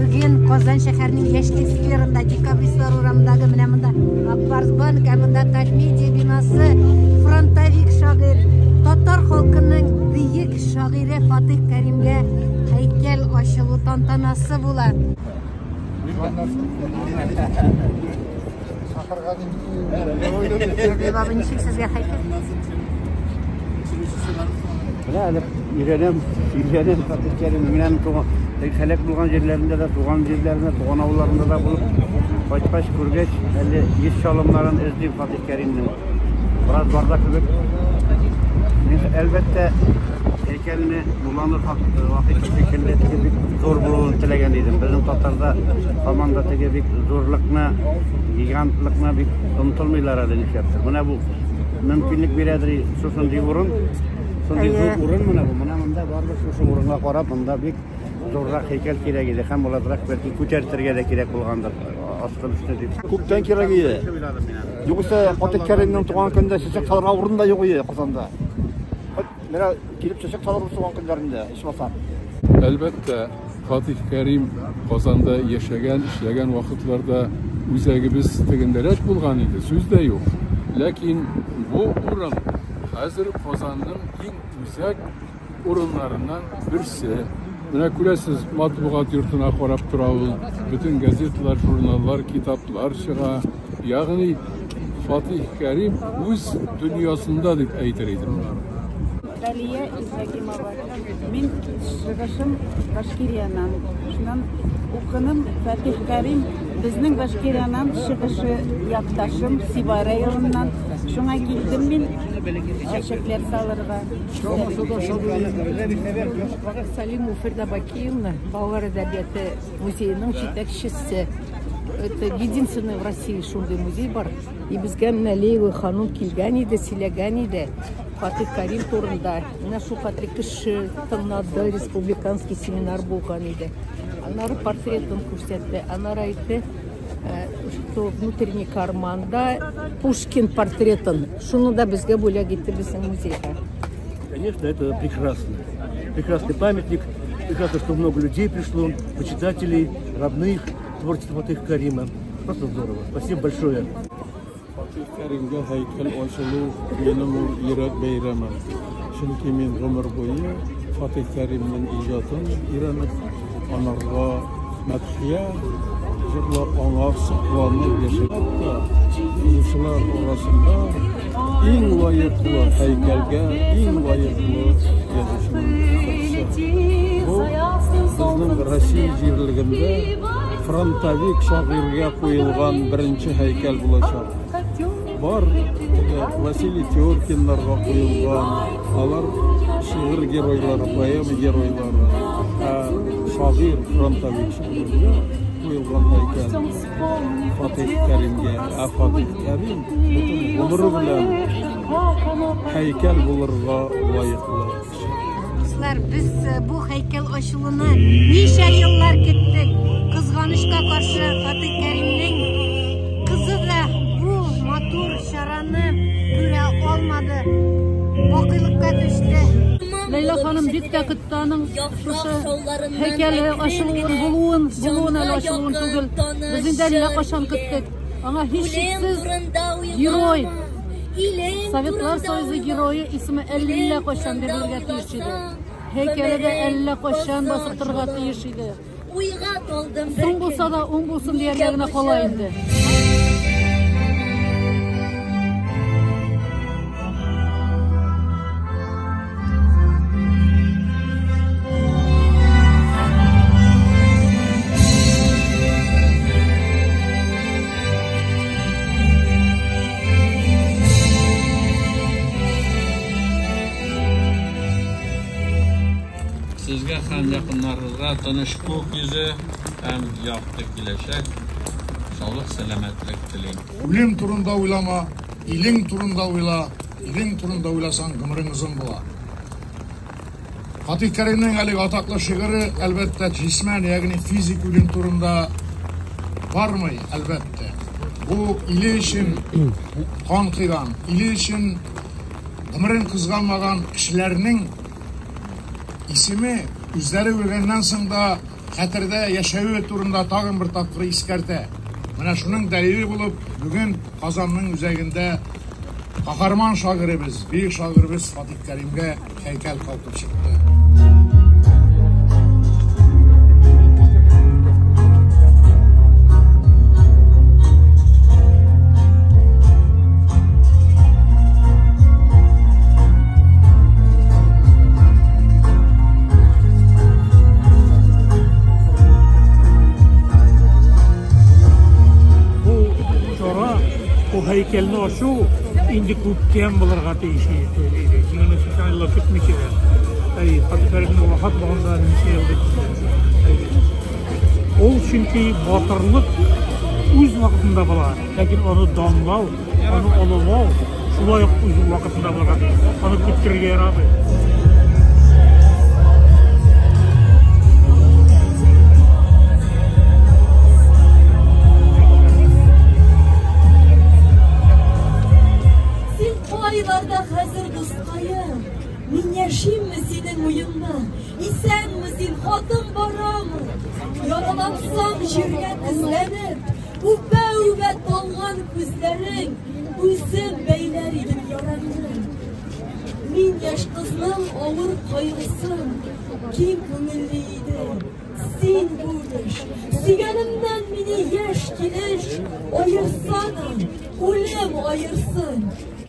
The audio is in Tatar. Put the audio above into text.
Бүген Казан шәһәренең Яшьлек скверында, Декабристлар урамындагы менә монда Акбарс банк, ә монда Татмедиа бинасы, фронтовик шагыйрь, татар халкының бөек шагыйре Фатих Кәримгә һәйкәл ачылу тантанасы була. Бабай, ничек сезгә һәйкәл? Менә әле өйрәнәм, өйрәнәм Фатих Кәрим. Менә туган, һәлак булган җирләрендә дә, туган җирләрендә, туган авылларында да булып кайткач, күргәч, әле йөз чалымнарын эзлим Фатих Кәримнең. Бераз бар да кебек. Мин, әлбәттә, һәйкәлне Нурланыр Вахитов шикелле теге бик зур булуын теләгән идем. Безнең татарда һаман да теге бик зурлыкны, гигантлыкны бик омтылмыйлар әле нишләптер. Менә бу мөмкинлек бирәдер шушындый урын. Шундый зур урын менә бу. Менә монда барыбер шушы урынга карап, монда бик зуррак һәйкәл кирәк иде һәм булазрак бәлки күтәртергә дә кирәк булгандыр астын өстенә дип. Күптән кирәк иде. Югыйсә Фатих Кәримнең туган көнендә чәчәк салырга урын да юк иде Казанда. Менә килеп чәчәк салырбыз туган көннәрендә, ичмасам. Әлбәттә, Фатих Кәрим Казанда яшәгән, эшләгән вакытларда үзәгебез тегендәрәк булган иде, сүз дә юк. Ләкин бу урын хәзер Казанның иң үзәк урыннарыннан берсе. Менә күрәсез, матбугат йортына карап тора ул, бөтен газеталар, журналлар, китаплар чыга. Ягъни Фатих Кәрим үз дөньясында дип әйтер идем. Талия Ибрагимова. Мин чыгышым Башкириянан. Шуннан укыным Фатих Кәрим безнең Башкириянан чыгышы якташым Сибай районыннан. Шуңа килдем мин чәчәкләр салырга. Салимова Ферда Бакиевна, балалар әдәбияты музееның җитәкчесе. Это единственный в России шундый музей бар. И безгә менә Лейла ханым килгән иде, сөйләгән иде Фатих Карим турында. Менә шул хәтле кеше тыңлады, республиканский семинар булган иде. Аннары портретын күрсәтте. Аннары әйтте, что внутренний карманда Пушкин портретын. Шуны да безгә бүләк итте безнең музейга. Конечно, это прекрасно. Прекрасный памятник. Прекрасно, что много людей пришло, почитателей, родных, творчества Фатиха Карима. Просто здорово. Спасибо большое. Фатих Кәримгә һәйкәл ачылу минем ул йөрәк бәйрәмем. Чөнки мин гомер буе Фатих Кәримнең иҗатын өйрәнеп, анарга мәдхия җырлап, аңа сокланып яшәдем. Хәтта язучылар арасында иң лаеклы һәйкәлгә, иң лаеклы язучының берсе. Бу безнең Россия җирлегендә фронтовик шагыйрьгә куелган беренче һәйкәл булачак. Бар теге Василий Теркиннарга куелган, алар шигырь геройлары, поэма геройлары. Ә шагыйрь фронтовик шагыйрьгә куелган һәйкәл Фатих Кәримгә. Ә Фатих Кәрим бөтен гомере белән һәйкәл булырга лаеклы кеше. Дуслар, без бу һәйкәл ачылуны ничә еллар көттек. Кызганычка каршы, Фатих Кәримнең кызы да бу матур чараны күрә алмады. Бакыйлыкка төште. Ләйлә ханым бик тә көтте аның шушы һәйкәле ачылуын, булуын, булуын әле ачылуын түгел. Без инде әллә кайчан көттек. Аңа һичшиксез герой, Советлар Союзы герое исеме әллә кайчан бирелергә тиеш иде. Һәйкәле дә әллә кайчан басып торырга тиеш иде. Соң булса да, уң булсын дияргә генә кала инде. Сезгә һәм якыннарыгызга тыныч күк йөзе һәм якты киләчәк, саулык, сәламәтлек телим. Үлем турында уйлама, илең турында уйла, илең турында уйласаң, гомерең озын була. Фатих Кәримнең әлеге атаклы шигыре, әлбәттә, җисмән, ягъни физик үлем турында бармый, әлбәттә. Бу иле өчен кан кыйган, иле өчен гомерен кызганмаган кешеләрнең исеме үзләре үлгәннән соң да хәтердә яшәве турында тагын бер тапкыр искәртә. Менә шуның дәлиле булып, бүген Казанның үзәгендә каһарман шагыйребез, бөек шагыйребез Фатих Кәримгә һәйкәл калкып чыкты. Бу чара, бу һәйкәлне ачу инде күптән булырга тиеш иде. Җиңүне 80 еллап көтмичә дә. Әй, Фатих Кәримнең вафат булганына ничә ел бит. Ул чөнки батырлык үз вакытында була, ләкин аны данлау, аны олылау шулай ук үз вакытында булырга тиеш. Аны көттерергә ярамый. Син кайларда хәзер, дускаем? Мин яшимме синең уеңда? Исәнме син, хатың барамы? Яралансам җиргә тезләнеп, үбә-үбә талган күзләрең, үзем бәйләр идем яраңны. Мин яшь кызның авыр кайгысын киң күңелле идем. Син бүлеш, сөйгәнемнән мине яшь килеш аерса да, үлем аерсын.